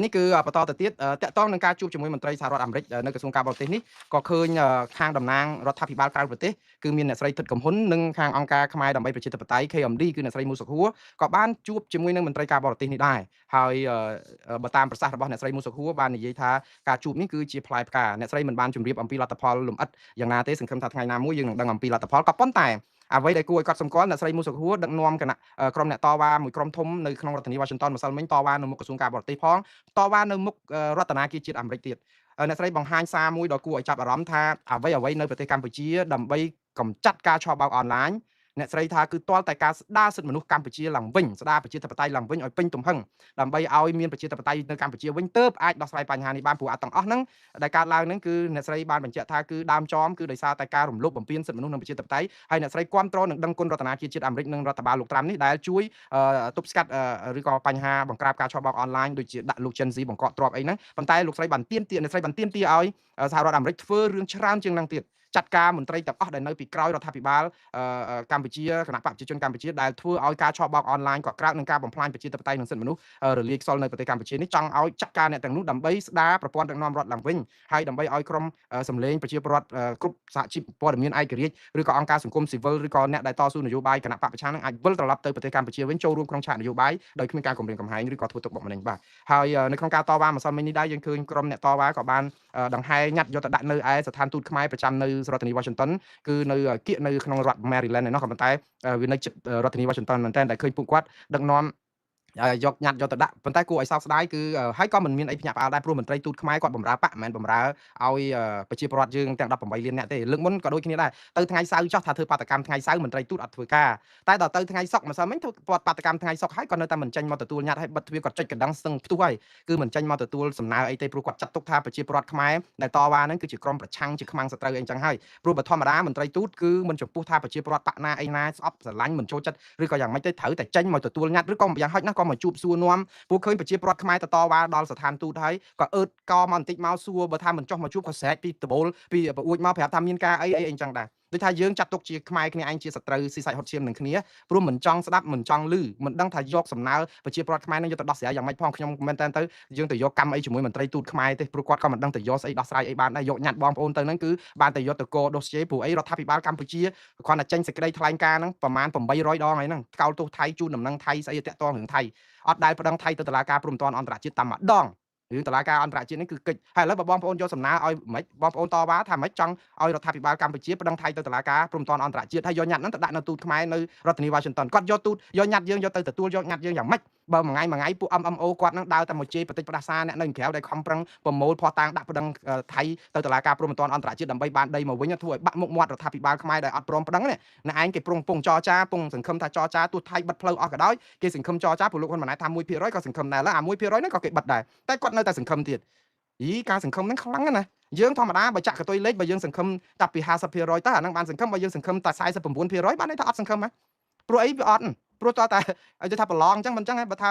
នេះគឺបន្តទៅទៀតតកតងនឹងការជួបជាមួយមន្ត្រីសហរដ្ឋអាមេរិកនៅក្រសួងការបរទេសនេះក៏ឃើញខាងតំណាងរដ្ឋាភិបាលក្រៅប្រទេសគឺមានអ្នកស្រីទិតកំហ៊ុននិងខាងអង្គការខ្មែរដើម្បីប្រជាធិបតេយ្យ KMD គឺអ្នកស្រីមូសុខហួរក៏បានជួបជាមួយនឹងមន្ត្រីការបរទេសនេះដែរហើយបើតាមប្រសាសន៍របស់អ្នកស្រីមូសុខហួរបាននិយាយថាការជួបនេះគឺជាផ្លែផ្កាអ្នកស្រីមិនបានជម្រាបអំពីលទ្ធផលលម្អិតយ៉ាងណាទេសង្ឃឹមថាថ្ងៃណាមួយយើងនឹងដឹងអំពីលទ្ធផលក៏ប៉ុន្តែអ្វីដែលគួរឲ្យកត់សម្គាល់អ្នកស្រីមូសុខហួរដឹកនាំគណៈក្រុមអ្នកតវ៉ាមួយក្រុមធំនៅក្នុងរដ្ឋធានី Washington ម្សិលមិញតវ៉ានៅមុខក្រសួងការបរទេសផងតវ៉ានៅមុខរដ្ឋាភិបាលជាតិអាមេរិកទៀតអ្នកស្រីបង្ហាញសារមួយដ៏គួរឲ្យចាប់អារម្មណ៍ថាអ្វីអ្វីនៅប្រទេសកម្ពុជាដើម្បីកម្ចាត់ការឆបោកអនឡាញអ្នកស្រីថាគឺទាល់តែការស្ដារសិទ្ធិមនុស្សកម្ពុជាឡើងវិញស្ដារប្រជាធិបតេយ្យឡើងវិញឲ្យពេញទំហឹងដើម្បីឲ្យមានប្រជាធិបតេយ្យនៅកម្ពុជាវិញទើបអាចដោះស្រាយបញ្ហានេះបានព្រោះអាទាំងអស់ហ្នឹងដែលកើតឡើងហ្នឹងគឺអ្នកស្រីបានបញ្ជាក់ថាគឺដើមចមគឺដោយសារតែការរំលោភបំពានសិទ្ធិមនុស្សនិងប្រជាធិបតេយ្យហើយអ្នកស្រីគាំទ្រនិងដឹងគុណរដ្ឋាភិបាលជាតិអាមេរិកនិងរដ្ឋបាលលោកត្រាំនេះដែលជួយទប់ស្កាត់ឬក៏បញ្ហាបង្ក្រាបការឆបោកអនឡាញដូចជាដាក់លោក Gen Z បង្កក់ទ្រព្យអីហ្នឹងប៉ុន្តែលោកស្រីបានទាមទារអ្នកស្រីបានទាមទារឲ្យសហរដ្ឋអាមេរិកធ្វើរឿងច្រើនជាងហ្នឹងទៀតចាត់ការមន្ត្រីទាំងអស់ដែលនៅពីក្រោយរដ្ឋាភិបាលកម្ពុជាគណៈបកប្រជាជនកម្ពុជាដែលធ្វើឲ្យការឆបោកអនឡាញក៏ក្រើកនឹងការបំផ្លាញប្រជាធិបតេយ្យនិងសិទ្ធិមនុស្សរលាយខ្សលនៅប្រទេសកម្ពុជានេះចង់ឲ្យចាត់ការអ្នកទាំងនោះដើម្បីស្ដារប្រព័ន្ធដឹកនាំរដ្ឋឡើងវិញហើយដើម្បីឲ្យក្រុមសម្លេងប្រជាពលរដ្ឋគ្រប់សហជីពព័ត៌មានឯករាជ្យឬក៏អង្គការសង្គមស៊ីវិលឬក៏អ្នកដែលតស៊ូនយោបាយគណៈបកប្រឆាំងនឹងអាចវិលត្រឡប់ទៅប្រទេសកម្ពុជាវិញចូលរួមក្នុងឆាកនយោបាយដោយគ្មានការគំរាមកំហែងឬក៏ធ្វើទុកបុកម្នេញបាទហើយនៅក្នុងការតវ៉ាម្សិលមិញនេះដែរយើងឃើញក្រុមអ្នកតវ៉ាក៏បានដង្ហែញត្តិយកទៅដាក់នៅឯស្ថានទូតខ្មែរប្រចាំនៅរដ្ឋធានី Washington គឺនៅគៀកនៅក្នុងរដ្ឋ Maryland ឯណោះក៏ប៉ុន្តែវានៅជិតរដ្ឋធានី Washington មែនតើដែលឃើញពួកគាត់ដឹកនាំយកញត្តិយកទៅដាក់ប៉ុន្តែគួរឲ្យសោកស្ដាយគឺហើយក៏មិនមានអីភ្ញាក់ផ្អើលដែរព្រោះមន្ត្រីទូតខ្មែរគាត់បំរើបកមិនមែនបំរើឲ្យប្រជាពលរដ្ឋយើងទាំង18លានអ្នកទេលើកមុនក៏ដូចគ្នាដែរទៅថ្ងៃសៅរ៍ចោះថាធ្វើបាតកម្មថ្ងៃសៅរ៍មន្ត្រីទូតអត់ធ្វើការតែដល់ទៅថ្ងៃសុក្រម្សិលមិញធ្វើបាតកម្មថ្ងៃសុក្រហើយក៏នៅតែមិនចេញមកទទួលញត្តិហើយបិទទ្វារគាត់ចុចកណ្ដឹងស្ទឹងផ្ទុះហើយគឺមិនចេញមកទទួលសំណើអីទេព្រោះគាត់ចាត់ទុកថាប្រជាពលរដ្ឋខ្មែរដែលតវ៉ាហ្នឹងគឺជាក្រុមប្រឆាំងជាខ្មាំងសត្រូវអីចឹងហើយព្រោះបើធម្មតាមន្ត្រីទូតគឺមិនចំពោះថាប្រជាពលរដ្ឋបកណាអីណាស្អប់ស្រឡាញ់មិនចូលចិត្តឬក៏យ៉ាងម៉េចទេត្រូវតែចេញមកទទួលញត្តិឬក៏យ៉ាងហោចណាស់ក៏មកជួបសួរនាំពួកឃើញប្រជាពលរដ្ឋខ្មែរទៅតវ៉ាដល់ស្ថានទូតហើយក៏អើតកមកបន្តិចមកសួរបើថាមិនចុះមកជួបក៏ស្រែកពីដបូលពីប្អួចមកប្រាប់ថាមានការអីអីអីចឹងដែរដូចថាយើងចាត់ទុកជាខ្មែរគ្នាឯងជាសត្រូវស៊ីសាច់ហត់ឈាមនឹងគ្នាព្រោះមិនចង់ស្ដាប់មិនចង់ឮមិនដឹងថាយកសំណើប្រជាពលរដ្ឋខ្មែរនឹងយកទៅដោះស្រាយយ៉ាងម៉េចផងខ្ញុំមែនតើទៅយើងទៅយកកម្មអីជាមួយមន្ត្រីទូតខ្មែរទេព្រោះគាត់ក៏មិនដឹងទៅយកស្អីដោះស្រាយអីបានដែរយកញត្តិបងប្អូនទៅហ្នឹងគឺបានតែយកទៅកដូសជេព្រោះអីរដ្ឋាភិបាលកម្ពុជាគ្រាន់តែចេញសេចក្តីថ្លែងការណ៍ហ្នឹងប្រមាណ800ដងហើយហ្នឹងថ្កោលទោសថៃជូនដំណឹងថៃស្អីតាក់ទងរឿងថៃអត់ដែលប្តឹងថៃទៅតុលាការព្រំប្រទានអន្តរជាតិតាមម្ដងរឿងតុលាការអន្តរជាតិនេះគឺកិច្ចហើយឥឡូវបើបងប្អូនយកសំណើឲ្យមិនបងប្អូនតវ៉ាថាមិនចង់ឲ្យរដ្ឋាភិបាលកម្ពុជាប្តឹងថៃទៅតុលាការព្រំប្រទានអន្តរជាតិហើយយកញត្តិហ្នឹងទៅដាក់នៅទូតខ្មែរនៅរដ្ឋធានី Washington គាត់យកទូតយកញត្តិយើងយកទៅទទួលយកញត្តិយើងយ៉ាងម៉េចបើមួយថ្ងៃមួយថ្ងៃពួក MMO គាត់នឹងដើរតែមកជេរបតិចផ្ដាសាអ្នកនៅក្រៅដែលខំប្រឹងប្រមូលភស្តុតាងដាក់ប្តឹងថៃទៅតុលាការព្រំប្រទានអន្តរជាតិដើម្បីបានដីមកវិញធ្វើឲ្យបាក់មុខមាត់រដ្ឋាភិបាលខ្មែរដែលអត់ព្រមប្តឹងនេះអ្នកឯងគេប្រុងពងចរចាពងសង្ឃឹមថាចរចាទោះថៃបិទផ្លូវអស់ក៏ដោយគេសង្ឃឹមចរចាព្រោះលោកហ៊ុនម៉ាណែតថា1%ក៏សង្ឃឹមដែរឡើយអា1%ហ្នឹងក៏គេបិទដែរតែគាត់នៅតែសង្ឃឹមទៀតយីការសង្ឃឹមហ្នឹងខ្លាំងណាស់យើងធម្មតាបើចាក់កតុយលេខបើយើងសង្ឃឹមតាពី50%ទៅអាហ្នឹងបានសង្ឃឹមបើយើងសង្ឃឹមតែ49%បានន័យថាអត់សង្ឃឹមហ៎ព្រោះអីវាអត់ព្រោះតើតែឲ្យថាប្រឡងអញ្ចឹងមិនអញ្ចឹងហ៎បើថ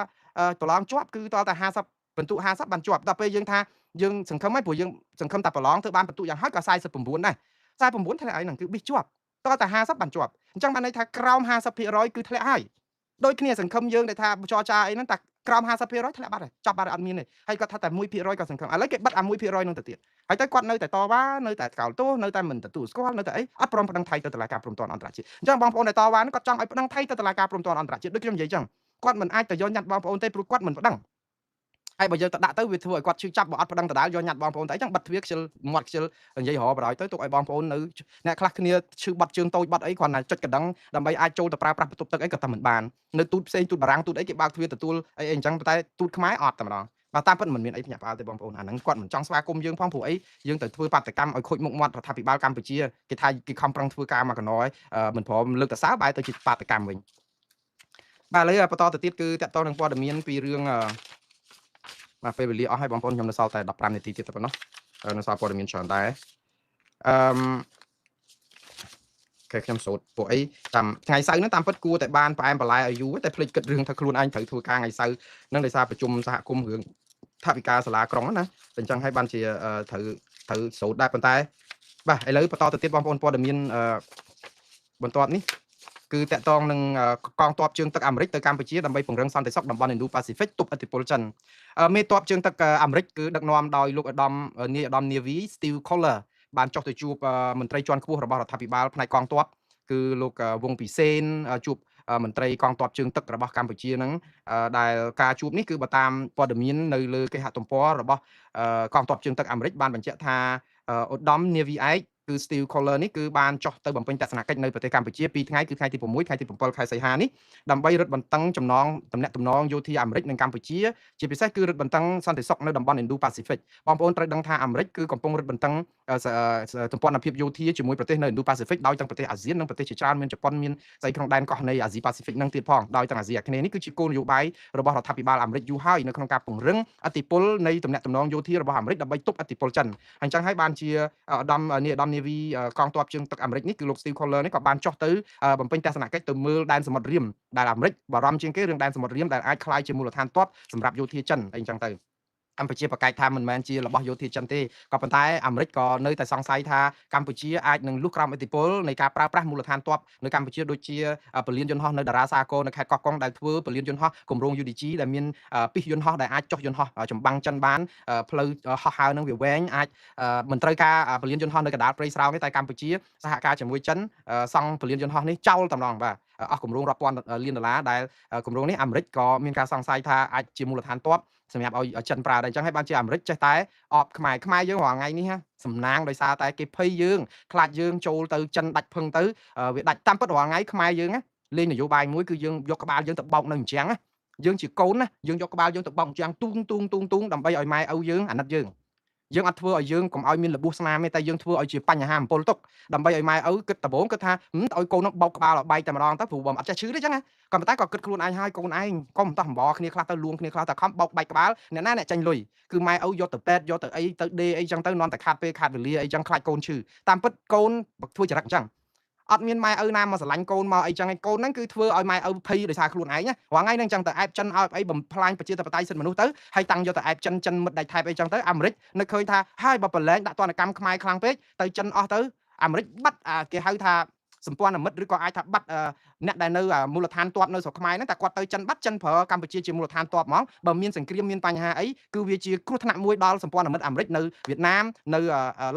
ាប្រឡងជាប់គឺតើតែ50បន្ទុក50បានជាប់ដល់ពេលយើងថាយើងសង្ឃឹមហើយព្រោះយើងសង្ឃឹមតែប្រឡងធ្វើបានបន្ទុកយ៉ាងហោចក៏49ដែរ49ធ្លាក់ហើយហ្នឹងគឺប៊ីសជាប់តើតែ50បានជាប់អញ្ចឹងបានន័យថាក្រោម50%គឺធ្លាក់ហើយដូចគ្នាសង្ឃឹមយើងដែលថាចរចាអីហ្នឹងតែក្រោម50%ធ្លាក់បាត់ហើយចប់បាត់ហើយអត់មានទេហើយគាត់ថាតែ1%ក៏សង្ឃឹមឥឡូវគេបិទអា1%ហ្នឹងទៅទៀតហើយទៅគាត់នៅតែតវ៉ានៅតែកោលទោសនៅតែមិនទទួលស្គាល់នៅតែអីអត់ព្រមប្តឹងថៃទៅតុលាការព្រំប្រទានអន្តរជាតិអញ្ចឹងបងប្អូនដែលតវ៉ាហ្នឹងគាត់ចង់ឲ្យប្តឹងថៃទៅតុលាការព្រំប្រទានអន្តរជាតិដូចខ្ញុំនិយាយអញ្ចឹងគាត់មិនអាចទៅយកញត្តិបងប្អូនទេព្រោះគាត់មិនប្តឹងហើយបើយើងទៅដាក់ទៅវាធ្វើឲ្យគាត់ឈឺចាប់បើអត់ប្តឹងដដែលយកញត្តិបងប្អូនទៅអញ្ចឹងបិទទ្វារខ្ជិលមាត់ខ្ជិលនិយាយរកបដ ாய் ទៅទុកឲ្យបងប្អូននៅអ្នកខ្លះគ្នាឈឺបាត់ជើងតូចបាត់អីគ្រាន់តែចុចកណ្ដឹងដើម្បីអាចចូលទៅប្រើប្រាស់បន្ទប់ទឹកអីក៏តែមិនបាននៅទូតផ្សេងទូតបារាំងទូតអីគេបើកទ្វារទទួលអីអីអញ្ចឹងតែទូតខ្មែរអត់តែម្ដងបាទតាមពិតមិនមានអីភ្ញាក់ផ្អើលទេបងប្អូនអាហ្នឹងគាត់មិនចង់ស្វាគមន៍យើងផងព្រោះអីយើងទៅធ្វើបាតកម្មឲ្យខូចមុខមាត់រដ្ឋាភិបាលកម្ពុជាគេថាគេខំប្រឹងធ្វើការមកកណោយមិនព្រមលើកតសើបែរទៅជាបាតកម្មវិញបាទឥឡូវបន្តទៅទៀតគឺតកតងនឹងព័ត៌មានពីរឿងបាទពេលវេលាអស់ហើយបងប្អូនខ្ញុំនៅសល់តែ15នាទីទៀតតែប៉ុណ្ណោះនៅសល់ព័ត៌មានច្រើនដែរអឺគេខ្ញុំសូត្រពួកអីតាមថ្ងៃសៅរ៍ហ្នឹងតាមពិតគួរតែបានផ្អែមបន្លែឲ្យយូរតែភ្លេចគិតរឿងថាខ្លួនឯងត្រូវធ្វើការថ្ងៃសៅរ៍ហ្នឹងដោយសារប្រជុំសហគមន៍រឿងថវិកាសាលាក្រុងណាតែអញ្ចឹងហើយបានជាត្រូវសូត្រដែរប៉ុន្តែបាទឥឡូវបន្តទៅទៀតបងប្អូនព័ត៌មានបន្ទាប់នេះ គឺតាក់ទងនឹងកងទ័ពជើងទឹកអាមេរិកទៅកម្ពុជាដើម្បីពង្រឹងសន្តិសុខតំបន់ Indo-Pacific ទប់ឥទ្ធិពលចិន។ មេទ័ពជើងទឹកអាមេរិកគឺដឹកនាំដោយលោកឧត្តមនាយឧត្តមនាវី Steve Kohler បានចុះទៅជួបមន្ត្រីជាន់ខ្ពស់របស់រដ្ឋាភិបាលផ្នែកកងទ័ព គឺលោកវងពិសេន ជួបមន្ត្រីកងទ័ពជើងទឹករបស់កម្ពុជាហ្នឹង ដែលការជួបនេះគឺបើតាមព័ត៌មាននៅលើគេហទំព័ររបស់កងទ័ពជើងទឹកអាមេរិកបានបញ្ជាក់ថា ឧត្តមនាវីឯកគឺ Steve Kohler នេះគឺបានចុះទៅបំពេញទស្សនកិច្ចនៅប្រទេសកម្ពុជា2ថ្ងៃ គឺថ្ងៃទី6ថ្ងៃទី7ខែសីហានេះ ដើម្បីរឹតបន្តឹងចំណងទំនាក់ទំនងយោធាអាមេរិកនិងកម្ពុជា ជាពិសេសគឺរឹតបន្តឹងសន្តិសុខនៅតំបន់ Indo-Pacific។ បងប្អូនត្រូវដឹងថាអាមេរិកគឺកំពុងរឹតបន្តឹងសម្ព័ន្ធភាពយោធាជាមួយប្រទេសនៅ Indo-Pacific ដោយទាំងប្រទេសអាស៊ាននិងប្រទេសជាច្រើន មានជប៉ុន មានស្អីក្នុងដែនកោះនៃអាស៊ី Pacific នឹងទៀតផង ដោយទាំងអាស៊ីអាគ្នេយ៍។ នេះគឺជាគោលនយោបាយរបស់រដ្ឋាភិបាលអាមេរិកយូរហើយ នៅក្នុងការពង្រឹងឥទ្ធិពលនៃទំនាក់ទំនងយោធារបស់អាមេរិកដើម្បីទប់ឥទ្ធិពលចិន។ អញ្ចឹងហើយបានជាឧត្តមនាយឧត្តមនាវីកងទ័ពជើងទឹកអាមេរិកនេះ គឺលោក Steve Kohler នេះក៏បានចុះទៅបំពេញទស្សនកិច្ចទៅមើលដែនសមុទ្ររៀម ដែលអាមេរិកបារម្ភជាងគេរឿងដែនសមុទ្ររៀមដែលអាចក្លាយជាមូលដ្ឋានទ័ពសម្រាប់យោធាចិនអីចឹងទៅ។ កម្ពុជាប្រកែកថាមិនមែនជារបស់យោធាចិនទេ ក៏ប៉ុន្តែអាមេរិកក៏នៅតែសង្ស័យថាកម្ពុជាអាចនឹងលុះក្រោមឥទ្ធិពលនៃការប្រើប្រាស់មូលដ្ឋានទ័ពនៅកម្ពុជា ដូចជាពលានយន្តហោះនៅតារាសាគរនៅខេត្តកោះកុង ដែលធ្វើពលានយន្តហោះគម្រោង UDG ដែលមានពិសយន្តហោះដែលអាចចុះយន្តហោះចម្បាំងចិនបាន ផ្លូវហោះហើរនឹងវាវែង អាចមិនត្រូវការពលានយន្តហោះនៅកណ្ដាលព្រៃស្រោងទេ តែកម្ពុជាសហការជាមួយចិនសង់ពលានយន្តហោះនេះចោលតែម្ដង បាទ អស់គម្រោងរាប់ពាន់លានដុល្លារ ដែលគម្រោងនេះអាមេរិកក៏មានការសង្ស័យថាអាចជាមូលដ្ឋានទ័ពសម្រាប់ឲ្យចិនប្រើដែរ។ អញ្ចឹងហើយបានជាអាមេរិកចេះតែអបខ្មែរ ខ្មែរយើងរាល់ថ្ងៃនេះសំណាងដោយសារតែគេភ័យយើង ខ្លាចយើងចូលទៅចិនដាច់ភឹងទៅវាដាច់។ តាមពិតរាល់ថ្ងៃខ្មែរយើងលេងនយោបាយមួយ គឺយើងយកក្បាលយើងទៅបោកនៅអញ្ចឹងណា យើងជាកូនណា យើងយកក្បាលយើងទៅបោកអញ្ចឹងទូងទូងទូងទូង ដើម្បីឲ្យម៉ែឪយើងអាណិតយើង។ យើងអត់ធ្វើឲ្យយើងកុំឲ្យមានរបួសស្នាមទេ តែយើងធ្វើឲ្យជាបញ្ហាអំពល់ទុក ដើម្បីឲ្យម៉ែឪគិតដំបូងគិតថាឲ្យកូននោះបោកក្បាលឲ្យបែកតែម្ដងទៅ ព្រោះបើអត់ចេះឈឺទេចឹងណា ក៏ប៉ុន្តែក៏គិតខ្លួនឯងហើយកូនឯងកុំតោះអំបគ្នាខ្លះទៅ លួងគ្នាខ្លះតែខំបោកបែកក្បាល អ្នកណាអ្នកចាញ់លុយគឺម៉ែឪ យកទៅពេទ្យយកទៅអីទៅដេអីចឹងទៅ នាំតែខាតពេលខាតវេលាអីចឹង ខ្លាចកូនឈឺ។ តាមពិតកូនធ្វើចរិតអញ្ចឹង អត់មានម៉ែឪណាមកស្រឡាញ់កូនមកអីចឹងឯង កូនហ្នឹងគឺធ្វើឲ្យម៉ែឪភ័យដោយសារខ្លួនឯងណា។ រាល់ថ្ងៃហ្នឹងចឹងទៅអែបចិនឲ្យអីបំផ្លាញប្រជាធិបតេយ្យសិទ្ធិមនុស្សទៅ ហើយតាំងយកទៅអែបចិន ចិនមិត្តដៃថែបអីចឹងទៅ អាមេរិកនឹកឃើញថាហើយបើប្រឡែងដាក់ទណ្ឌកម្មខ្មែរខ្លាំងពេកទៅ ចិនអស់ទៅ អាមេរិកបាត់គេហៅថាសម្ព័ន្ធមិត្ត ឬក៏អាចថាបាត់អ្នកដែលនៅមូលដ្ឋានទ័ពនៅស្រុកខ្មែរហ្នឹង តែគាត់ទៅចិនបាត់ ចិនប្រើកម្ពុជាជាមូលដ្ឋានទ័ពហ្មង បើមានសង្គ្រាមមានបញ្ហាអី គឺវាជាគ្រោះថ្នាក់មួយដល់សម្ព័ន្ធមិត្តអាមេរិកនៅវៀតណាម នៅ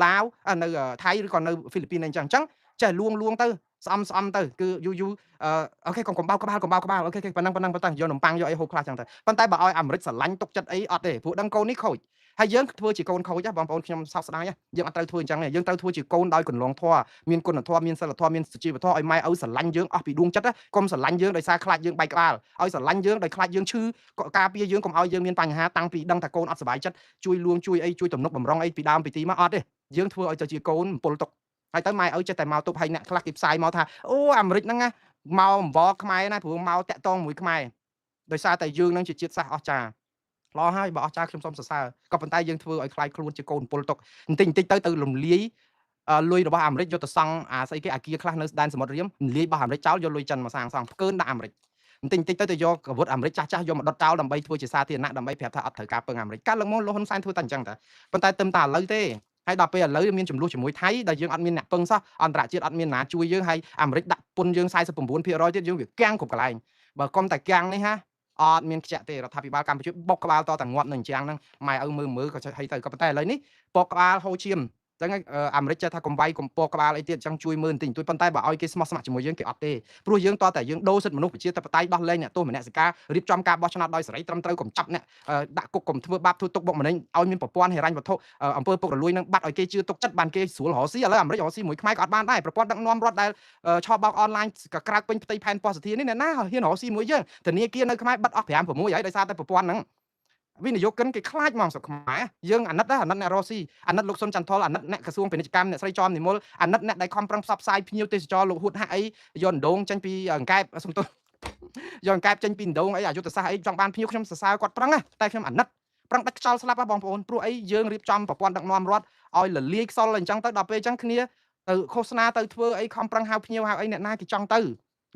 ឡាវ នៅថៃ ឬក៏នៅហ្វីលីពីនអីចឹង។ អញ្ចឹងចេះលួងលួងទៅ ស្អំស្អំទៅ គឺយូរយូរ OK កុំកុំបោកក្បាល កុំបោកក្បាល OK ប៉ុណ្ណឹងប៉ុណ្ណឹងប៉ុណ្ណឹង យកនំប៉័ងយកអីហូបខ្លះចឹងទៅ ប៉ុន្តែបើឲ្យអាមេរិកស្រឡាញ់ទុកចិត្តអីអត់ទេ ព្រោះដឹងកូននេះខូចហើយ។ យើងធ្វើជាកូនខូចបងប្អូន ខ្ញុំសោកស្ដាយ យើងអត់ត្រូវធ្វើអញ្ចឹងទេ យើងត្រូវធ្វើជាកូនដោយកន្លងធម៌ មានគុណធម៌ មានសិលធម៌ មានសុជីវធម៌ ឲ្យម៉ែឪស្រឡាញ់យើងអស់ពីដួងចិត្ត កុំស្រឡាញ់យើងដោយសារខ្លាចយើងបែកក្បាល ឲ្យស្រឡាញ់យើងដោយខ្លាចយើងឈឺ ការពារយើងកុំឲ្យយើងមានបញ្ហា តាំងពីដឹងថាកូនអត់សប្បាយចិត្ត ជួយលួងជួយអីជួយទំនុកបំរុងអីពីដើមពីទីមកអត់ទេ យើងធ្វើឲ្យទៅជាកូនអំពុលទុកហើយទៅ ម៉ែឪចេះតែមកទប់ហើយ។ អ្នកខ្លះគេផ្សាយមកថា អូ អាមេរិកហ្នឹងណាមកអង្វរខ្មែរណា ព្រោះមកតាក់តងមួយខ្មែរដោយសារតែយើងនឹងជាជាតិសាសន៍អស្ចារ្យ ល្អហើយ បើអស្ចារ្យខ្ញុំសូមសរសើរ ក៏ប៉ុន្តែយើងធ្វើឲ្យខ្លាយខ្លួនជាកូនពលទុក បន្តិចបន្តិចទៅទៅលំលាយលុយរបស់អាមេរិកយកទៅសង់អាស្អីគេអាគារខ្លះនៅដែនសមុទ្ររៀម រំលាយរបស់អាមេរិកចោល យកលុយចិនមកសាងសង់ផ្កើនដាក់អាមេរិក បន្តិចបន្តិចទៅទៅយកអាវុធអាមេរិកចាស់ចាស់យកមកដុតចោលដើម្បីធ្វើជាសាធារណៈ ដើម្បីប្រាប់ថាអត់ត្រូវការពឹងអាមេរិក។ កាលលើកមកលោកហ៊ុនសែនធ្វើតែអញ្ចឹងតា ប៉ុន្តែទឹមតែឥឡូវទេ ហើយដល់ពេលឥឡូវមានចំនួនជាមួយថៃ ដែលយើងអត់មានអ្នកពឹងសោះ អន្តរជាតិអត់មានណាជួយយើង ហើយអាមេរិកដាក់ពន្ធយើង49%ទៀត យើងវាកាំងគ្រប់កន្លែង។ បើកុំតែកាំងនេះហា អត់មានខ្ជាក់ទេ រដ្ឋាភិបាលកម្ពុជាបុកក្បាលតតែងាប់នឹងជាងហ្នឹង ម៉ែឪមើលមើលក៏ចេះហីទៅ ក៏ប៉ុន្តែឥឡូវនេះពកក្បាលហូរឈាមចឹង អាមេរិកចេះថាកុំវាយកុំពកក្បាលអីទៀត ចឹងជួយមើលបន្តិចបន្តួច ប៉ុន្តែបើឲ្យគេស្មោះស្ម័គ្រជាមួយយើងគេអត់ទេ ព្រោះយើងតតែយើងដូរសិទ្ធិមនុស្ស ប្រជាធិបតេយ្យ ដោះលែងអ្នកទោសមនសិការ រៀបចំការបោះឆ្នោតដោយសេរីត្រឹមត្រូវ កុំចាប់អ្នកដាក់គុក កុំធ្វើបាបធ្វើទុកបុកម្នេញ ឲ្យមានប្រព័ន្ធហិរញ្ញវត្ថុ អំពើពុករលួយនឹងបាត់ ឲ្យគេជឿទុកចិត្តបានគេស្រួលរកស៊ី។ ឥឡូវអាមេរិករកស៊ីមួយខ្មែរក៏អត់បានដែរ ប្រព័ន្ធដឹកនាំរដ្ឋដែលឆោបោកអនឡាញក៏ក្រើកពេញផ្ទៃផែនពស្ទធានេះ អ្នកណាហ៊ានរកស៊ីមួយយើង? ធនាគារនៅខ្មែរបិទអស់5 6ហើយ ដោយសារតែប្រព័ន្ធហ្នឹង វិនិយោគិនគេខ្លាចហ្មងស្រុកខ្មែរយើង អាណិតអាណិតអ្នករស់ស៊ី អាណិតលោកសុនចន្ទថុល អាណិតអ្នកក្រសួងពាណិជ្ជកម្មអ្នកស្រីចอមនិមល អាណិតអ្នកដែលខំប្រឹងផ្សព្វផ្សាយភ្ញៀវទេសចរលោកហួតហាក់អី យកដងចេញពីអង្កែប សំទោស យកអង្កែបចេញពីដងអី អយុទ្ធសាស្ត្រអីចង់បានភ្ញៀវ ខ្ញុំសរសើរគាត់ប្រឹងណា តែខ្ញុំអាណិតប្រឹងដាច់ខ្យល់ស្លាប់បងប្អូន ព្រោះអីយើងរៀបចំប្រព័ន្ធដឹកនាំរដ្ឋឲ្យលលាយខ្សលអញ្ចឹងទៅ ដល់ពេលអញ្ចឹងគ្នាទៅឃោសនាទៅធ្វើអីខំប្រឹងហៅភ្ញៀវហៅអី អ្នកណាគេចង់ទៅ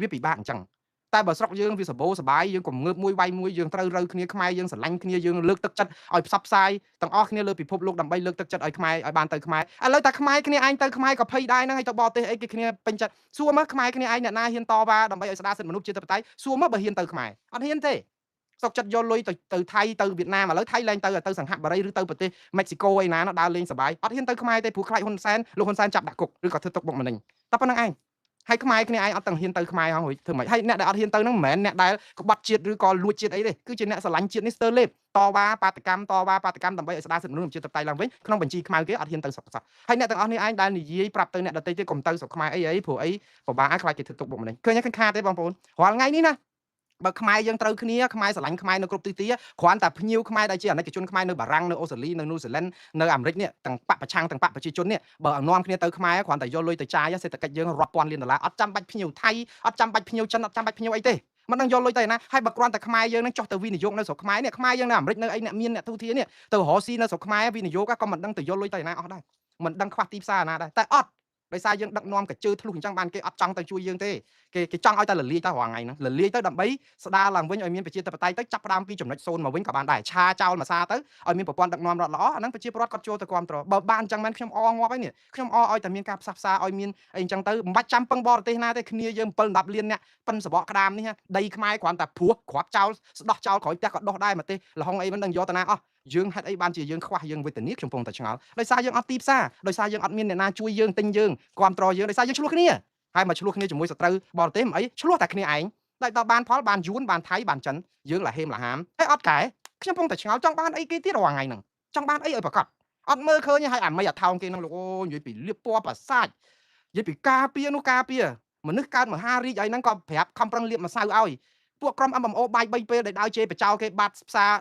វាពិបាកអញ្ចឹង។ តែបើស្រុកយើងវាសបោសបាយយើងកុំងើបមួយវាយមួយយើងត្រូវរូវគ្នាខ្មែរយើងស្រឡាញ់គ្នាយើងលើកទឹកចិត្តឲ្យផ្សព្វផ្សាយទាំងអស់គ្នាលើពិភពលោកដើម្បីលើកទឹកចិត្តឲ្យខ្មែរឲ្យបានទៅខ្មែរឥឡូវតែខ្មែរគ្នាឯងទៅខ្មែរក៏ភ័យដែរហ្នឹងឲ្យទៅបរទេសអីគេគ្នាពេញចិត្តសួរមើលខ្មែរគ្នាឯងអ្នកណាហ៊ានតវ៉ាដើម្បីឲ្យស្ដារសិទ្ធិមនុស្សជាតិបតៃសួរមើលបើហ៊ានទៅខ្មែរអត់ហ៊ានទេសុកចិត្តយកលុយទៅថៃទៅវៀតណាមឥឡូវថៃលែងទៅទៅសង្ហបុរីឬទៅប្រទេសមិចស៊ីកូអីណាដើរលេងសប្បាយអត់ហ៊ានទៅខ្មែរទេព្រោះខ្លាចហ៊ុនសែនលោកហ៊ុនសែនចាប់ដាក់គុកឬក៏ធ្វើទុកបុកម្នេញតែប៉ុណ្្នឹងឯងហើយខ្មែរគ្នាឯងអត់ទាំងហ៊ានទៅខ្មែរហងធ្វើម៉េចហើយអ្នកដែលអត់ហ៊ានទៅហ្នឹងមិនមែនអ្នកដែលក្បត់ជាតិឬក៏លួចជាតិអីទេគឺជាអ្នកស្រឡាញ់ជាតិនេះស្ទើរលេបតវ៉ាបាតកម្មតវ៉ាបាតកម្មដើម្បីឲ្យស្ដារសិទ្ធិមនុស្សជាតិតៃឡើងវិញក្នុងបញ្ជីខ្មៅគេអត់ហ៊ានទៅស្រុកសោះហើយអ្នកទាំងអស់នេះឯងដែលនិយាយប្រាប់ទៅអ្នកដទៃទៀតកុំទៅស្រុកខ្មែរអីអីព្រោះអីពិបាកខ្លាចគេធ្វើទុកបុកម្នេញឃើញឃើញខាតទេបងប្អូនរាល់ថ្ងៃនេះណាបើខ្មែរយើងត្រូវគ្នាខ្មែរស្រឡាញ់ខ្មែរនៅគ្រប់ទិសទីគ្រាន់តែភ្ញៀវខ្មែរដែលជាអាណិកជនខ្មែរនៅបារាំងនៅអូស្ត្រាលីនៅនូវហ្សេឡង់នៅអាមេរិកនេះទាំងបកប្រឆាំងទាំងបកប្រជាជននេះបើនាំគ្នាទៅខ្មែរគ្រាន់តែយកលុយទៅចាយសេដ្ឋកិច្ចយើងរាប់ពាន់លានដុល្លារអត់ចាំបាច់ភ្ញៀវថៃអត់ចាំបាច់ភ្ញៀវចិនអត់ចាំបាច់ភ្ញៀវអីទេមិនដឹងយកលុយទៅណាហើយបើគ្រាន់តែខ្មែរយើងនឹងចុះទៅវិនិយោគនៅស្រុកខ្មែរនេះខ្មែរយើងនៅអាមេរិកនៅអីអ្នកមានអ្នកទូធានេះទៅរកស៊ីនៅស្រុកខ្មែរវិនិយោគក៏មិនដឹងទៅយកលុយទៅណាអស់ដែរមិនដឹងខ្វះទីផ្សារណាដែរតែអត់ដោយសារយើងដឹកនាំកជើធ្លុះអញ្ចឹងបានគេអត់ចង់ទៅជួយយើងទេគេចង់ឲ្យតែលលាយទៅរាល់ថ្ងៃហ្នឹងលលាយទៅដើម្បីស្ដារឡើងវិញឲ្យមានប្រជាធិបតេយ្យទៅចាប់ផ្ដើមពីចំណុច0មកវិញក៏បានដែរឆាចោលមួយសាទៅឲ្យមានប្រព័ន្ធដឹកនាំរដ្ឋល្អអាហ្នឹងប្រជាពលរដ្ឋគាត់ចូលទៅគ្រប់គ្រងបើបានអញ្ចឹងមែនខ្ញុំអងាប់ហើយនេះខ្ញុំអឲ្យតែមានការផ្សះផ្សាឲ្យមានអីអញ្ចឹងទៅមិនបាច់ចាំពឹងបរទេសណាទេគ្នាយើង7 10លានអ្នកប៉ិនសបកក្តាមនេះដីខ្មែរគ្រាន់តែព្រោះគ្រាប់ចោលស្ដោះចោលក្រោយផ្ទះក៏ដោះដែរមកទេសលហុងអីមិនដឹងយកទៅណាអស់យើងហេតុអីបានជាយើងខ្វះយើងវេទនាខ្ញុំពងតែឆ្ងល់ដោយសារយើងអត់ទីផ្សារដោយសារយើងអត់មានអ្នកណាជួយយើងទិញយើងគ្រប់គ្រងយើងដោយសារយើងឆ្លោះគ្នាហើយមកឆ្លោះគ្នាជាមួយសត្រូវបរទេសមិនអីឆ្លោះតែគ្នាឯងតែដល់បានផលបានយួនបានថៃបានចិនយើងលហេមលហាមហើយអត់កែខ្ញុំពងតែឆ្ងល់ចង់បានអីគេទៀតរាល់ថ្ងៃហ្នឹងចង់បានអីឲ្យប្រកបអត់មើលឃើញហើយអាមីអាថោងគេហ្នឹងលោកអូនិយាយពីលៀបពណ៌ប្រាសាទនិយាយពីការពារនោះការពារមនុស្សកើតមហារាជអីហ្នឹងក៏ប្រាប់ខំប្រឹងលៀបម្សៅឲ្យពួកក្រុម MMO បាយ3ពេលដែលដើរជេរបចោគេបាត់ផ្សារ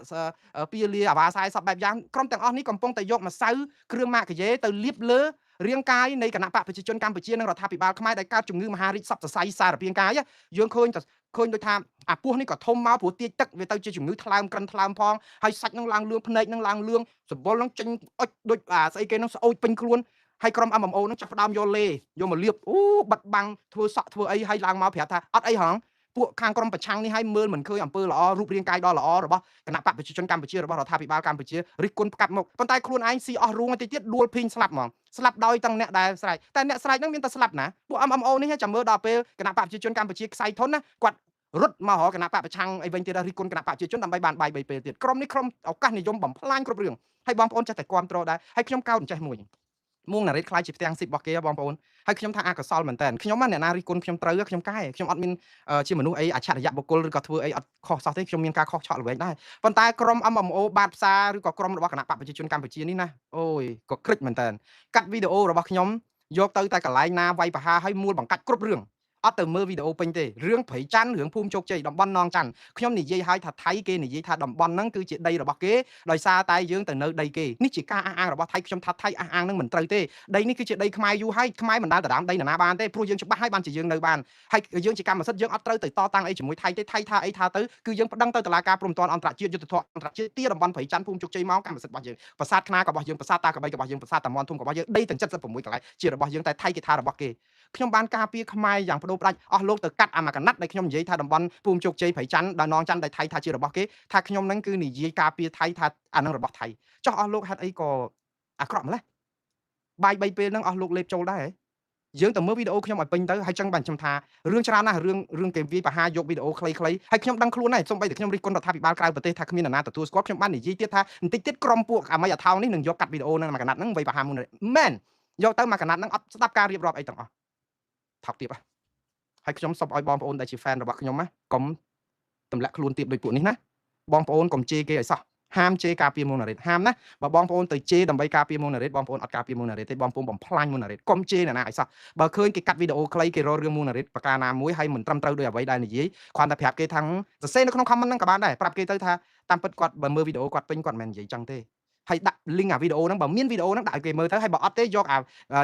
ពីលាអាវ៉ា40បែបយ៉ាងក្រុមទាំងអស់នេះកំពុងតែយកម្សៅគ្រឿងម៉ាកយេទៅលាបលើរាងកាយនៃគណៈបកប្រជាជនកម្ពុជានិងរដ្ឋាភិបាលខ្មែរដែលកើតជំងឺមហារីកសពសរសៃសារពាង្គកាយយើងឃើញតែឃើញដូចថាអាពោះនេះក៏ធំមកព្រោះទាចទឹកវាទៅជាជំងឺថ្លើមក្រិនថ្លើមផងហើយសាច់នឹងឡើងលឿងភ្នែកនឹងឡើងលឿងសម្បុរនឹងចេញអុចដូចអាស្អីគេនឹងស្អូចពេញខ្លួនហើយក្រុម MMO នឹងចាប់ផ្ដើមយកលេយកមកលាបអូបិទបាំងធ្វើសក់ធ្វើអីហើយឡើងមកប្រាប់ថាអត់អីហងពួកខាងក្រុមប្រឆាំងនេះឲ្យមើលមិនឃើញអំពើល្អរូបរាងកាយដ៏ល្អរបស់គណៈបកប្រជាជនកម្ពុជារបស់រដ្ឋាភិបាលកម្ពុជារិះគន់ផ្កាប់មកប៉ុន្តែខ្លួនឯងស៊ីអស់រូងតិចទៀតដួលភីងស្លាប់ហ្មងស្លាប់ដោយទាំងអ្នកដែលស្រែកតែអ្នកស្រែកហ្នឹងមានតែស្លាប់ណាពួក MMO នេះចាំមើលដល់ពេលគណៈបកប្រជាជនកម្ពុជាខ្សែធនណាគាត់រត់មករកគណៈបកប្រឆាំងអីវិញទៀតរិះគន់គណៈបកប្រជាជនដើម្បីបានបាយ3ពេលទៀតក្រុមនេះក្រុមឱកាសនិយមបំផ្លាញគ្រប់រឿងហើយបងប្អូនចេះតែគ្រប់គ្រងដែរហើយខ្ញុំកោតចេះមួយមួងណារិតខ្លាយជាផ្ទាំងស៊ីបរបស់គេបងប្អូនហើយខ្ញុំថាអកុសលមែនតើខ្ញុំអ្នកណារិះគន់ខ្ញុំត្រូវខ្ញុំកែខ្ញុំអត់មានជាមនុស្សអីអច្ឆរិយៈបុគ្គលឬក៏ធ្វើអីអត់ខុសសោះទេខ្ញុំមានការខុសឆក់ល្វែងដែរប៉ុន្តែក្រុម MMO បាតផ្សារឬក៏ក្រុមរបស់គណៈបកប្រជាជនកម្ពុជានេះណាអូយក៏ក្រិចមែនតើកាត់វីដេអូរបស់ខ្ញុំយកទៅតែកន្លែងណាវាយប្រហារឲ្យមូលបង្កាច់គ្រប់រឿងអត់ទៅមើលវីដេអូពេញទេរឿងព្រៃច័ន្ទរឿងភូមិជោគជ័យតំបន់នងច័ន្ទខ្ញុំនិយាយឲ្យថាថៃគេនិយាយថាតំបន់ហ្នឹងគឺជាដីរបស់គេដោយសារតែយើងទៅនៅដីគេនេះជាការអះអាងរបស់ថៃខ្ញុំថាថៃអះអាងហ្នឹងមិនត្រូវទេដីនេះគឺជាដីខ្មែរយូរហើយខ្មែរមិនដែលដណ្ដើមដីនរណាបានទេព្រោះយើងច្បាស់ហើយបានជាយើងនៅបានហើយយើងជាកម្មសិទ្ធិយើងអត់ត្រូវទៅតតាំងអីជាមួយថៃទេថៃថាអីថាទៅគឺយើងប្តឹងទៅតុលាការព្រំប្រទានអន្តរជាតិយុត្តិធម៌អន្តរជាតិទីតំបន់ព្រៃច័ន្ទភូមិជោគជ័យមកកម្មសិទ្ធិរបស់យើងប្រាសាទខ្នាក៏របស់យើងប្រាសាទតាកបីក៏របស់យើងប្រាសាទតាមាន់ធំក៏របស់យើងដីទាំង76កន្លែងជារបស់យើងតែថៃគេថារបស់គេខ្ញុំបានការពារខ្មែរយ៉ាងបដូរផ្ដាច់អស់លោកទៅកាត់អាមកណាត់ដែលខ្ញុំនិយាយថាតំបន់ភូមិជោគជ័យព្រៃច័ន្ទដល់នងច័ន្ទដែលថៃថាជារបស់គេថាខ្ញុំនឹងគឺនិយាយការពារថៃថាអានឹងរបស់ថៃចោះអស់លោកហេតុអីក៏អាក្រក់ម្ល៉េះបាយ3ពេលហ្នឹងអស់លោកលេបចូលដែរយើងទៅមើលវីដេអូខ្ញុំឲ្យពេញទៅហើយចឹងបានខ្ញុំថារឿងច្រើនណាស់រឿងគេវាយប្រហារយកវីដេអូខ្លីៗហើយខ្ញុំដឹងខ្លួនដែរសូម្បីតែខ្ញុំរិះគន់រដ្ឋាភិបាលក្រៅប្រទេសថាគ្មាននរណាទទួលស្គាល់ខ្ញុំបាននិយាយទៀតថាបន្តិចទៀតក្រុមពួកអាមីអាថោងនេះនឹងយកកាត់វីដេអូហ្នឹងមកកណាត់ហ្នឹងវាយប្រហារមុនមែនយកទៅមកកណាត់ហ្នឹងអត់ស្ដាប់ការរៀបរាប់អីទាំងអស់ថោកទៀតហើយខ្ញុំសូមឲ្យបងប្អូនដែលជា fan របស់ខ្ញុំណាកុំទម្លាក់ខ្លួនទៀតដូចពួកនេះណាបងប្អូនកុំជេរគេឲ្យសោះហាមជេរការពារមុនណារិតហាមណាបើបងប្អូនទៅជេរដើម្បីការពារមុនណារិតបងប្អូនអត់ការពារមុនណារិតទេបងប្អូនបំផ្លាញមុនណារិតកុំជេរអ្នកណាឲ្យសោះបើឃើញគេកាត់វីដេអូខ្លីគេរករឿងមុនណារិតប្រការណាមួយហើយមិនត្រឹមត្រូវដោយអ្វីដែលនិយាយគ្រាន់តែប្រាប់គេថាសរសេរនៅក្នុង comment ហ្នឹងក៏បានដែរប្រាប់គេទៅថាតាមពិតគាត់បើមើលវីដេអូគាត់ពេញគាត់មិនមែននិយាយចឹងទេហើយដាក់ link អាវីដេអូហ្នឹងបើមានវីដេអូហ្នឹងដាក់ឲ្យគេមើលទៅហើយបើអត់ទេយកអា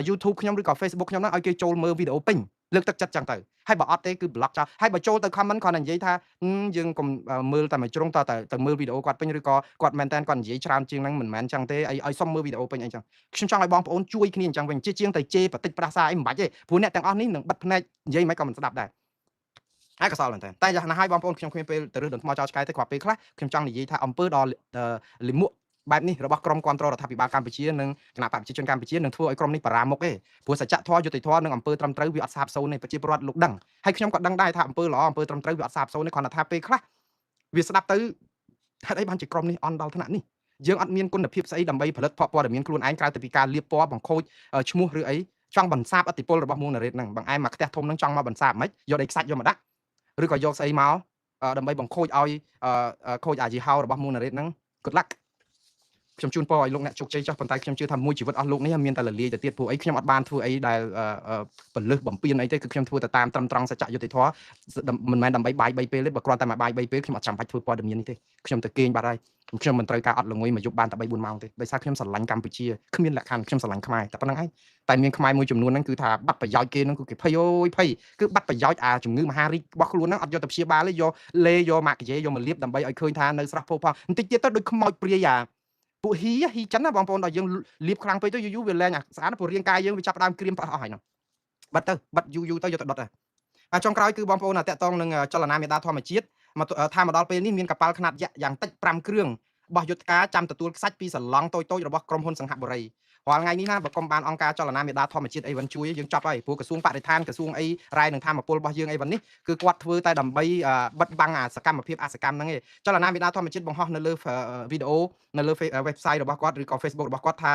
YouTube ខ្ញុំឬក៏ Facebook ខ្ញុំហ្នឹងឲ្យគេចូលមើលវីដេអូពេញលើកទឹកចិត្តចឹងទៅហើយបើអត់ទេគឺ block ចោលហើយបើចូលទៅ comment គ្រាន់តែនិយាយថាយើងកុំមើលតែមួយជ្រុងតតែទៅមើលវីដេអូគាត់ពេញឬក៏គាត់មែនតើគាត់និយាយច្រើនជាងហ្នឹងមិនមែនចឹងទេអីឲ្យសុំមើលវីដេអូពេញអីចឹងខ្ញុំចង់ឲ្យបងប្អូនជួយគ្នាអញ្ចឹងវិញជាជាងទៅជេរបតិចប្រាសាអីមិនបាច់ទេព្រោះអ្នកទាំងអស់នេះនឹងបិទភ្នែកនិយាយមិនក៏មិនស្ដាប់ដែរ ហើយកសលមែនតើតែយ៉ាងណាហើយបងប្អូនខ្ញុំគ្មានពេលទៅរើសដុំថ្មចោលឆ្កែទេគ្រាន់ពេលខ្លះខ្ញុំចង់និយាយថាអំពើដ៏លិមួកបែបនេះរបស់ក្រុមគាំទ្ររដ្ឋាភិបាលកម្ពុជានិងគណៈបក្សប្រជាជនកម្ពុជានឹងធ្វើឲ្យក្រុមនេះបរាមុខទេព្រោះសច្ចធម៌យុត្តិធម៌និងអំពើត្រឹមត្រូវវាអត់សាបសូន្យទេប្រជាពលរដ្ឋលោកដឹងហើយខ្ញុំក៏ដឹងដែរថាអំពើល្អអំពើត្រឹមត្រូវវាអត់សាបសូន្យទេគ្រាន់តែថាពេលខ្លះវាស្ដាប់ទៅហេតុអីបានជាក្រុមនេះអន់ដល់ថ្នាក់នេះយើងអត់មានគុណភាពស្អីដើម្បីផលិតព័ត៌មានខ្លួនឯងក្រៅតែពីការលាបពណ៌បង្ខូចឈ្មោះឬអីចង់បន្សាបអធិពលរបស់មួងណារ៉េតហ្នឹងបងឯងមកផ្ទះធំហ្នឹងចង់មកបន្សាបមិនយកដីខ្សាច់យកមកដាក់ឬក៏យកស្អីមកដើម្បីបង្ខូចឲ្យខូចអាយីហោរបស់មួងណារ៉េតហ្នឹង Good luck ខ្ញុំជូនពរឲ្យលោកអ្នកជោគជ័យចុះប៉ុន្តែខ្ញុំជឿថាមួយជីវិតអស់លោកនេះមានតែលលាយទៅទៀតព្រោះអីខ្ញុំអត់បានធ្វើអីដែលពលឹះបំពេញអីទេគឺខ្ញុំធ្វើទៅតាមត្រឹមត្រង់សច្ចៈយុត្តិធម៌មិនមែនដើម្បីបាយ3ពេលទេបើគ្រាន់តែមកបាយ3ពេលខ្ញុំអត់ចាំបាច់ធ្វើព័ត៌មាននេះទេខ្ញុំទៅគេងបាត់ហើយខ្ញុំមិនត្រូវការអត់ល្ងុយមកយប់បានតែ3 4ម៉ោងទេដោយសារខ្ញុំស្រឡាញ់កម្ពុជាគ្មានលក្ខខណ្ឌខ្ញុំស្រឡាញ់ខ្មែរតែប៉ុណ្្នឹងឯងតែមានខ្មែរមួយចំនួនហ្នឹងគឺថាបាត់ប្រយោជន៍គេហ្នឹងគឺគេភ័យអូយភ័យគឺបាត់ប្រយោជន៍អាជំងឺមហារីករបស់ខ្លួនហ្នឹងអត់យកទៅព្យាបាលទេយកលេយកម៉ាក់យេយកមកលាបដើម្បីឲ្យឃើញថានៅស្រស់ផូរផង់បន្តិចទៀតទៅដូចខ្មោចព្រាយអាពួកហ៊ីហ៊ីចិនណាបងប្អូនដល់យើងលាបខ្លាំងពេកទៅយូរយូរវាលែងអាស្អាតព្រោះរាងកាយយើងវាចាប់ដើមក្រៀមផ្អស់ហើយហ្នឹងបាត់ទៅបាត់យូរយូរទៅយកទៅដុតហើយអាចុងក្រោយគឺបងប្អូនតាក់ទងនឹងចលនាមេដាធម្មជាតិមកថាមកដល់ពេលនេះមានកប៉ាល់ខ្នាតយក្សយ៉ាងតិច5គ្រឿងបោះយុទ្ធការចាំទទួលខ្សាច់ពីសាឡង់តូចៗរបស់ក្រុមហ៊ុនសង្ហបុរីរាល់ថ្ងៃនេះណាបើកុំបានអង្គការចលនាមេដាធម្មជាតិអីវិញជួយយើងចាប់ហើយព្រោះក្រសួងបរិស្ថានក្រសួងអីរ៉ែនិងធម្មពលរបស់យើងអីវិញនេះគឺគាត់ធ្វើតែដើម្បីបិទបាំងអាសកម្មភាពអសកម្មហ្នឹងឯងចលនាមេដាធម្មជាតិបង្ហោះនៅលើវីដេអូនៅលើ website របស់គាត់ឬក៏ Facebook របស់គាត់ថា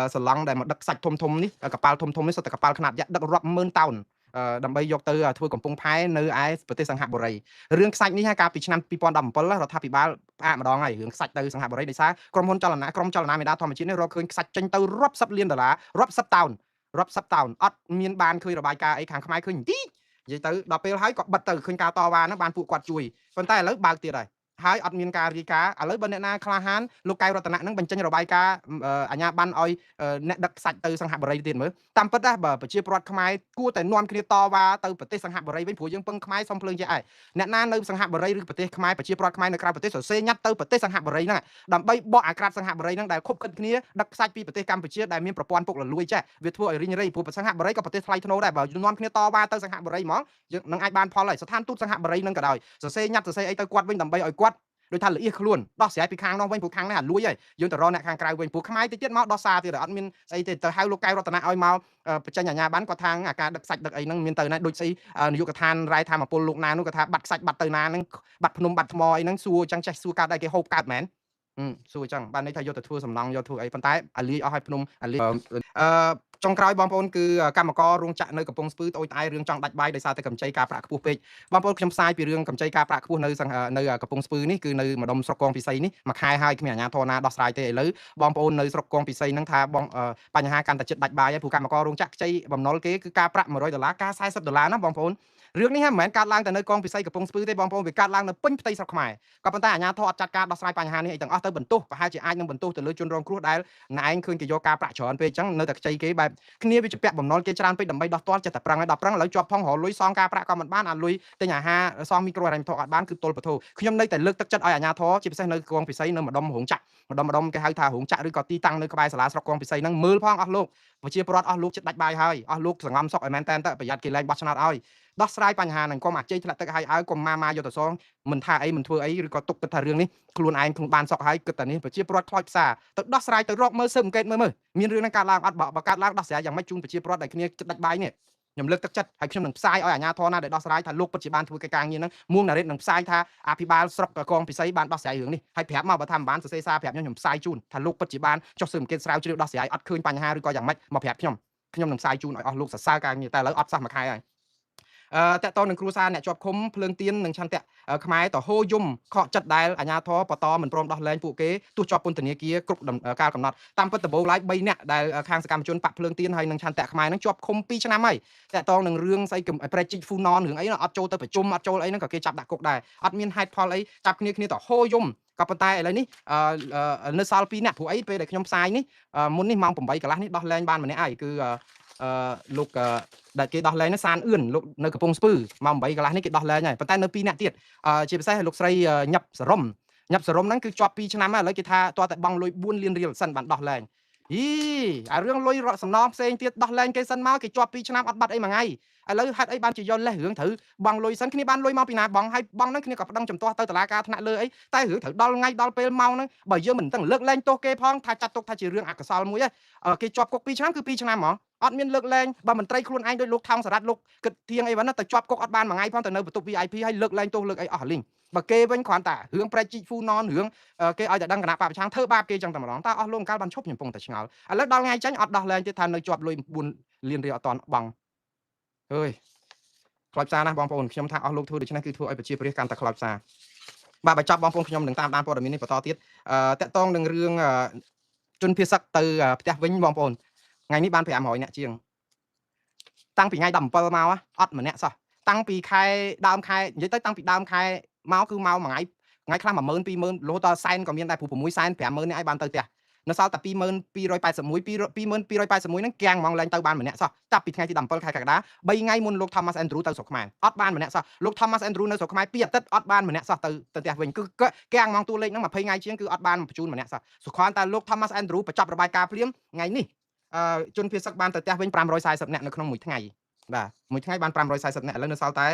សាឡង់ដែលមកដឹកខ្សាច់ធំធំនេះកប៉ាល់ធំធំនេះសុទ្ធតែកប៉ាល់ខ្នាតយក្សដឹករាប់ម៉ឺនតោនដើម្បីយកទៅធ្វើកំពង់ផែនៅឯប្រទេសសង្ហបុរីរឿងខ្សាច់នេះកាលពីឆ្នាំ2017រដ្ឋាភិបាលផ្អាកម្ដងហើយរឿងខ្សាច់ទៅសង្ហបុរីដោយសារក្រុមហ៊ុនចលនាក្រុមចលនាមេដាធម្មជាតិនេះរកឃើញខ្សាច់ចេញទៅរាប់សិបលានដុល្លាររាប់សិបតោនរាប់សិបតោនអត់មានបានឃើញរបាយការណ៍អីខាងខ្មែរឃើញបន្តិចនិយាយទៅដល់ពេលហើយក៏បិទទៅឃើញការតវ៉ាហ្នឹងបានពួកគាត់ជួយប៉ុន្តែឥឡូវបើកទៀតហើយហើយអត់មានការរាយការណ៍ឥឡូវបើអ្នកណាក្លាហានលោកកែវរតនៈហ្នឹងបញ្ចេញរបាយការណ៍អាជ្ញាប័ណ្ណឲ្យអ្នកដឹកខ្សាច់ទៅសង្ហបុរីទៀតមើលតាមពិតណាបើប្រជាពលរដ្ឋខ្មែរគួរតែនាំគ្នាតវ៉ាទៅប្រទេសសង្ហបុរីវិញព្រោះយើងពឹងខ្មែរសុំភ្លើងជាឯងអ្នកណានៅសង្ហបុរីឬប្រទេសខ្មែរប្រជាពលរដ្ឋខ្មែរនៅក្រៅប្រទេសសរសេរញត្តិទៅប្រទេសសង្ហបុរីហ្នឹងដើម្បីបកអាក្រាតសង្ហបុរីហ្នឹងដែលខុបខិតគ្នាដឹកខ្សាច់ពីប្រទេសកម្ពុជាដែលមានប្រព័ន្ធពុករលួយចេះវាធ្វើឲ្យរីងរៃព្រោះសង្ហបុរីក៏ប្រទេសថ្លៃថ្នូរដែរបើនាំគ្នាតវ៉ាទៅសង្ហបុរីហ្មងយើងនឹងអាចបានផលហើយស្ថានទូតសង្ហបុរីហ្នឹងក៏ដោយសរសេរញត្តិសរសេរអីទៅគាត់វិញដើម្បីឲ្យគាត់ដូចថាលៀសខ្លួនដោះស្រាយពីខាងនោះវិញព្រោះខាងនេះអាលួចហើយយើងទៅរកអ្នកខាងក្រៅវិញព្រោះខ្មែរតិចទៀតមកដោះសារទៀតអត់មានស្អីទេទៅហៅលោកកែវរតនៈឲ្យមកបញ្ចេញអាជ្ញាប័ណ្ណគាត់ថាអាការដឹកសាច់ដឹកអីហ្នឹងមានទៅណាដូចស្អីនាយកដ្ឋានរ៉ែធម្មពលលោកណានោះគាត់ថាបាត់ខ្សាច់បាត់ទៅណាហ្នឹងបាត់ភ្នំបាត់ថ្មអីហ្នឹងសួរចឹងចេះសួរកើតដែរគេហូបកើតមែនសួរចឹងបានន័យថាយកទៅធ្វើសំណង់យកធ្វើអីប៉ុន្តែអាលាយអស់ឲ្យភ្នំអាលាយអឺចុងក្រោយបងប្អូនគឺកម្មកររោងចក្រនៅកំពង់ស្ពឺត្អូញត្អែរឿងចង់ដាច់បាយដោយសារតែកម្ចីការប្រាក់ខ្ពស់ពេកបងប្អូនខ្ញុំផ្សាយពីរឿងកម្ចីការប្រាក់ខ្ពស់នៅកំពង់ស្ពឺនេះគឺនៅម្ដុំស្រុកកងពិសីនេះមួយខែហើយគ្មានអាជ្ញាធរណាដោះស្រាយទេឥឡូវបងប្អូននៅស្រុកកងពិសីហ្នឹងថាបងបញ្ហាកាន់តែចិត្តដាច់បាយហើយព្រោះកម្មកររោងចក្រខ្ចីបំណុលគេគឺការប្រាក់100ដុល្លារការ40ដុល្លារណាបងប្អូនរឿងនេះមិនមែនកើតឡើងតែនៅកងពិសីកំពង់ស្ពឺទេបងប្អូនវាកើតឡើងនៅពេញផ្ទៃស្រុកខ្មែរក៏ប៉ុន្តែអាជ្ញាធរអត់ចាត់ការដោះស្រាយបញ្ហានេះអីទាំងអស់ទៅបន្ទោសប្រហែលជាអាចនឹងបន្ទោសទៅលើជនរងគ្រោះដែលណែឯងឃើញគេយកការប្រាក់ច្រើនពេកអញ្ចឹងនៅតែខ្ចីគេបែបគ្នាវាជាពាក់បំណុលគេច្រើនពេកដើម្បីដោះទាល់ចិត្តតែប្រឹងឲ្យដល់ប្រឹងឥឡូវជាប់ផងរលុយសងការប្រាក់ក៏មិនបានអាលុយទិញអាហារសងមីក្រូហិរញ្ញវត្ថុអត់បានគឺទល់បធោខ្ញុំនៅតែលើកទឹកចិត្តឲ្យអាជ្ញាធរជាពិសេសនៅកងពិសីនៅម្ដុំរោងចក្រម្ដុំម្ដុំគេហៅថារោងចក្រឬក៏ទីតាំងនៅក្បែរសាលាស្រុកកងពិសីហ្នឹងមើលផងអស់លោកប្រជាពលរដ្ឋអស់លោកចិត្តដាច់បាយហើយអស់លោកសងំសុកឲ្យមែនតែនទៅប្រយ័ត្នគេលែងបោះឆ្នោតឲ្យដោះស្រាយបញ្ហាហ្នឹងកុំអាជ័យធ្លាក់ទឹកឲ្យឲ្យកុំម៉ាម៉ាយកទៅសងមិនថាអីមិនធ្វើអីឬក៏ទុកគិតថារឿងនេះខ្លួនឯងខ្លួនបានសុកហើយគិតតែនេះប្រជាពលរដ្ឋខ្លោចផ្សាទៅដោះស្រាយទៅរកមើលស៊ើបអង្កេតមើលមើលមានរឿងហ្នឹងកើតឡើងអត់បើកើតឡើងដោះស្រាយយ៉ាងម៉េចជូនប្រជាពលរដ្ឋដែលគ្នាចិត្តដាច់បាយនេះខ្ញុំលើកទឹកចិត្តហើយខ្ញុំនឹងផ្សាយឲ្យអាជ្ញាធរណាដែលដោះស្រាយថាលោកពិតជាបានធ្វើកិច្ចការងារហ្នឹងមួងណារ៉េតនឹងផ្សាយថាអភិបាលស្រុកកងពិសីបានដោះស្រាយរឿងនេះហើយប្រាប់មកបើថាមិនបានសរសេរសារប្រាប់ខ្ញុំខ្ញុំផ្សាយជូនថាលោកពិតជាបានចុះស៊ើបអង្កេតស្រាវជ្រាវដោះស្រាយអត់ឃើញបញ្ហាឬក៏យ៉ាងម៉េចមកប្រាប់ខ្ញុំខ្ញុំនឹងផ្សាយជូនឲ្យអស់លោកសរសើរការងារតែឥឡូវអត់សោះមួយខែហើយតកតនឹងគ្រួសារអ្នកជាប់ឃុំភ្លើងទៀននិងឆន្ទៈខ្មែរទៅហូយំខកចិត្តដែលអាជ្ញាធរបន្តមិនព្រមដោះលែងពួកគេទោះជាប់ពន្ធនាគារគ្រប់កាលកំណត់តាមពិតដំបូងឡើយ3នាក់ដែលខាងសកម្មជនបាក់ភ្លើងទៀនហើយនិងឆន្ទៈខ្មែរនឹងជាប់ឃុំ2ឆ្នាំហើយតកតនឹងរឿងស្អីប្រជិកហ្វូណនរឿងអីអត់ចូលទៅប្រជុំអត់ចូលអីហ្នឹងក៏គេចាប់ដាក់គុកដែរអត់មានហេតុផលអីចាប់គ្នាគ្នាទៅហូយំក៏ប៉ុន្តែឥឡូវនេះនៅសល់2នាក់ព្រោះអីពេលដែលខ្ញុំផ្សាយនេះមុននេះម៉ោង8កន្លះនេះដោះលែងបានម្នាក់ហើយគឺលោកដែលគេដោះលែងនោះសានអឿនលោកនៅកំពង់ស្ពឺម៉ោង8កន្លះនេះគេដោះលែងហើយប៉ុន្តែនៅ2នាក់ទៀតជាពិសេសលោកស្រីញ៉ាប់សរុំញ៉ាប់សរុំហ្នឹងគឺជាប់2ឆ្នាំហើយឥឡូវគេថាតើតែបង់លុយ4លានរៀលសិនបានដោះលែងហីអារឿងលុយរកសំណងផ្សេងទៀតដោះលែងគេសិនមកគេជាប់2ឆ្នាំអត់បាត់អីមួយថ្ងៃ ឥឡូវហេតុអីបានជាយកលេសរឿងត្រូវបង់លុយសិនគ្នាបានលុយមកពីណាបង់ហើយបង់ហ្នឹងគ្នាក៏ប្តឹងចំទាស់ទៅតុលាការថ្នាក់លើអីតែរឿងត្រូវដល់ថ្ងៃដល់ពេលម៉ោងហ្នឹងបើយើងមិនទាំងលើកលែងទោសគេផងថាចាត់ទុកថាជារឿងអកុសលមួយគេជាប់គុក2ឆ្នាំគឺ2ឆ្នាំហ្មងអត់មានលើកលែងបើមន្ត្រីខ្លួនឯងដោយលោកថោងសារ៉ាត់លោកគិតធៀងអីវ៉ាណាទៅជាប់គុកអត់បានមួយថ្ងៃផងទៅនៅបន្ទប់ VIP ហើយលើកលែងទោសលើកអីអស់លីងបើគេវិញគ្រាន់តែរឿងប្រែជីកហ្វូណនរឿងគេឲ្យតែដឹងគណៈបពប្រឆាំងធ្វើបាបគេចឹងតែម្ដងតើអស់លោកកាលបានឈប់ខ្ញុំពងតែឆ្ងល់ឥឡូវដល់ថ្ងៃចេញអត់ដោះលែងទៀតថានៅជាប់លុយ4លានរៀលអត់តាន់បង់អើយខ្លោចផ្សារណាស់បងប្អូនខ្ញុំថាអស់លោកធ្វើដូច្នេះគឺធ្វើឲ្យប្រជាពលរដ្ឋកាន់តែខ្លោចផ្សារបាទបញ្ចប់បងប្អូនខ្ញុំនឹងតាមដានព័ត៌មាននេះបន្តទៀតតកតងនឹងរឿងជនភៀសសឹកទៅផ្ទះវិញបងប្អូនថ្ងៃនេះបាន500នាក់ជាងតាំងពីថ្ងៃ17មកអត់ម្នាក់សោះតាំងពីខែដើមខែនិយាយទៅតាំងពីដើមខែមកគឺមកមួយថ្ងៃថ្ងៃខ្លះ10000 20000រហូតដល់សែនក៏មានដែរព្រោះ6សែន50000នាក់ឲ្យបានទៅផ្ទះនៅសល់តែ20281 20281ហ្នឹងគាំងហ្មងលែងទៅបានម្នាក់សោះចាប់ពីថ្ងៃទី17ខែកក្កដា3ថ្ងៃមុនលោក Thomas Andrew ទៅស្រុកខ្មែរអត់បានម្នាក់សោះលោក Thomas Andrew នៅស្រុកខ្មែរ2អាទិត្យអត់បានម្នាក់សោះទៅផ្ទះវិញគឺគាំងហ្មងតួលេខហ្នឹង20ថ្ងៃជាងគឺអត់បានបញ្ជូនម្នាក់សោះសុខតែលោក Thomas Andrew បញ្ចប់របាយការណ៍ភ្លាមថ្ងៃនេះជនភៀសសឹកបានទៅផ្ទះវិញ540នាក់នៅក្នុងមួយថ្ងៃបាទមួយថ្ងៃបាន540នាក់ឥឡូវនៅសល់តែ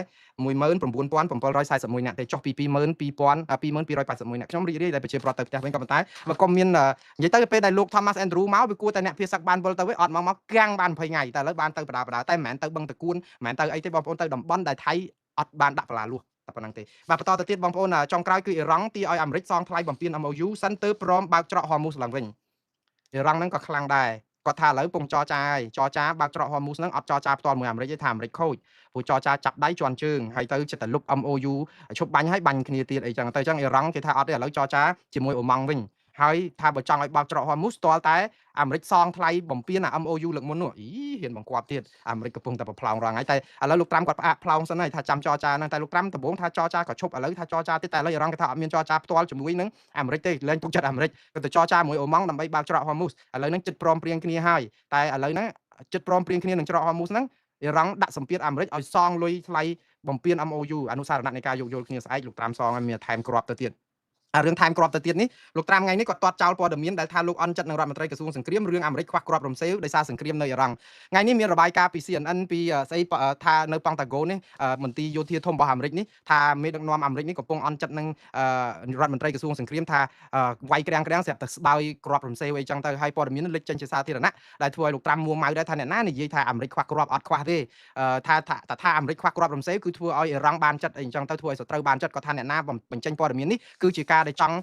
19741នាក់ទេចុះពី22000 2281នាក់ខ្ញុំរីករាយដែលប្រជាពលរដ្ឋទៅផ្ទះវិញក៏ប៉ុន្តែបើកុំមាននិយាយទៅពេលដែលលោក Thomas Andrew មកវាគួរតែអ្នកភៀសសឹកបានវិលទៅវិញអត់មកមកកាំងបាន20ថ្ងៃតែឥឡូវបានទៅបដាបដាតែមិនមែនទៅបឹងតកួនមិនមែនទៅអីទេបងប្អូនទៅតំបន់ដែលថៃអត់បានដាក់បន្លាលួសតែប៉ុណ្្នឹងទេបាទបន្តទៅទៀតបងប្អូនចុងក្រោយគឺអ៊ីរ៉ង់ទារឲ្យអាមេរិកសងថ្លៃបំពេញ MOU សិនទៅព្រមបើកច្រកហូមូសឡើងវិញអ៊ីរ៉ង់ហ្នឹងក៏ខ្លាំងដែរគាត់ថាឥឡូវពងចរចាហើយចរចាបើកច្រកហូមូសហ្នឹងអត់ចរចាផ្ទាល់មួយអាមេរិកទេថាអាមេរិកខូចព្រោះចរចាចាប់ដៃជន់ជើងហើយទៅចិត្តតែលុប MOU ឈប់បាញ់ហើយបាញ់គ្នាទៀតអីចឹងទៅចឹងអ៊ីរ៉ង់គេថាអត់ទេឥឡូវចរចាជាមួយអូម៉ង់វិញហើយថាបើចង់ឲ្យបើកច្រកហូមូសទាល់តែអាមេរិកសងថ្លៃបំពេញអា MOU លើកមុននោះអីហ៊ានបង្គាប់ទៀតអាមេរិកកំពុងតែប្រផ្លោងរាល់ថ្ងៃតែឥឡូវលោកត្រាំគាត់ផ្អាកផ្លោងសិនហើយថាចាំចរចាហ្នឹងតែលោកត្រាំដំបូងថាចរចាក៏ឈប់ឥឡូវថាចរចាទៀតតែឥឡូវអ៊ីរ៉ង់គេថាអត់មានចរចាផ្ទាល់ជាមួយនឹងអាមេរិកទេលែងទុកចិត្តអាមេរិកគាត់ទៅចរចាមួយអូម៉ង់ដើម្បីបើកច្រកហូមូសឥឡូវហ្នឹងចិត្តព្រមព្រៀងគ្នាហើយតែឥឡូវហ្នឹងចិត្តព្រមព្រៀងគ្នានឹងច្រកហូមូសហ្នឹងអ៊ីរ៉ង់ដាក់សម្ពាធអាមេរិកឲ្យសងលុយថ្លៃបំពេញ MOU អនុសារណៈនៃការយោគយល់គ្នាស្អែកលោកត្រាំសងឲ្យមានថែមគ្រាប់ទៅទៀតអារឿងថែមគ្រាប់ទៅទៀតនេះលោកត្រាំថ្ងៃនេះគាត់ទាត់ចោលព័ត៌មានដែលថាលោកអន់ចិត្តនឹងរដ្ឋមន្ត្រីក្រសួងសង្គ្រាមរឿងអាមេរិកខ្វះគ្រាប់រំសេវដោយសារសង្គ្រាមនៅអ៊ីរ៉ង់ថ្ងៃនេះមានរបាយការណ៍ពី CNN ពីស្អីថានៅប៉ង់តាហ្គោនេះមន្ទីរយោធាធំរបស់អាមេរិកនេះថាមេដឹកនាំអាមេរិកនេះកំពុងអន់ចិត្តនឹងរដ្ឋមន្ត្រីក្រសួងសង្គ្រាមថាវាយក្រាំងក្រាំងស្រាប់តែស្បើយគ្រាប់រំសេវអីចឹងទៅហើយព័ត៌មានលេចចេញជាសាធារណៈដែលធ្វើឲ្យលោកត្រាំមួម៉ៅដែរថាអ្នកណានិយាយថាអាមេរិកខ្វះគ្រាប់អត់ខ្វះទេថាថាអាមេរិកខ្វះគ្រាប់រំសេវគឺធ្វើឲ្យអ៊ីរ៉ង់បានចិត្តអីចឹងទៅធ្វើឲ្យសត្រូវបានចិត្តគាត់ថាអ្នកណាបញ្ចេញព័ត៌មាននេះគឺជាការដែលចង់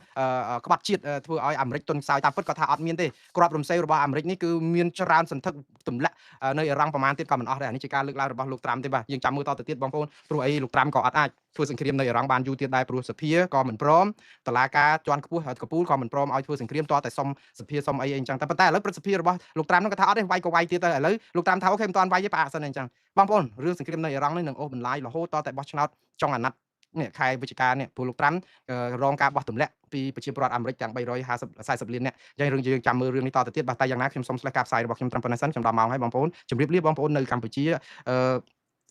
ក្បត់ជាតិធ្វើឲ្យអាមេរិកទុនខ្សោយតាមពិតគាត់ថាអត់មានទេគ្រាប់រំសេវរបស់អាមេរិកនេះគឺមានច្រើនសន្ធឹកទម្លាក់នៅអ៊ីរ៉ង់ប្រមាណទៀតក៏មិនអស់ដែរនេះជាការលើកឡើងរបស់លោកត្រាំទេបាទយើងចាំមើលតទៅទៀតបងប្អូនព្រោះអីលោកត្រាំក៏អត់អាចធ្វើសង្គ្រាមនៅអ៊ីរ៉ង់បានយូរទៀតដែរព្រោះសភាក៏មិនព្រមតឡាការជាន់ខ្ពស់កពូលក៏មិនព្រមឲ្យធ្វើសង្គ្រាមតតែសុំសភាសុំអីអីអញ្ចឹងតែប៉ុន្តែឥឡូវព្រឹទ្ធសភារបស់លោកត្រាំនោះគាត់ថាអត់ទេវាយក៏វាយទៀតទៅឥឡូវលោកត្រាំថាអូខេមិនតាន់វាយទេផ្អាកសិនអញ្ចឹងបងប្អូនរឿងសង្គ្រាមនៅអ៊ីរ៉ង់នេះនឹងអូសបន្លាយរហូតតតែបោះឆ្នោតចុងអាណត្តិនេះខែវិច្ឆិកានេះព្រោះលោកត្រាំរងការបោះទម្លាក់ពីប្រជាពលរដ្ឋអាមេរិកទាំង350 40លាននាក់អញ្ចឹងរឿងយើងចាំមើលរឿងនេះតទៅទៀតបាទតែយ៉ាងណាខ្ញុំសូមស្លេះការផ្សាយរបស់ខ្ញុំត្រឹមប៉ុណ្ណេះសិនខ្ញុំដល់ម៉ោងហើយបងប្អូនជម្រាបលាបងប្អូននៅកម្ពុជា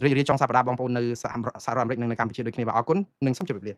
រីករាយចុងសប្តាហ៍បងប្អូននៅសហរដ្ឋអាមេរិកនិងនៅកម្ពុជាដូចគ្នាបាទអរគុណនិងសូមជម្រាបលា។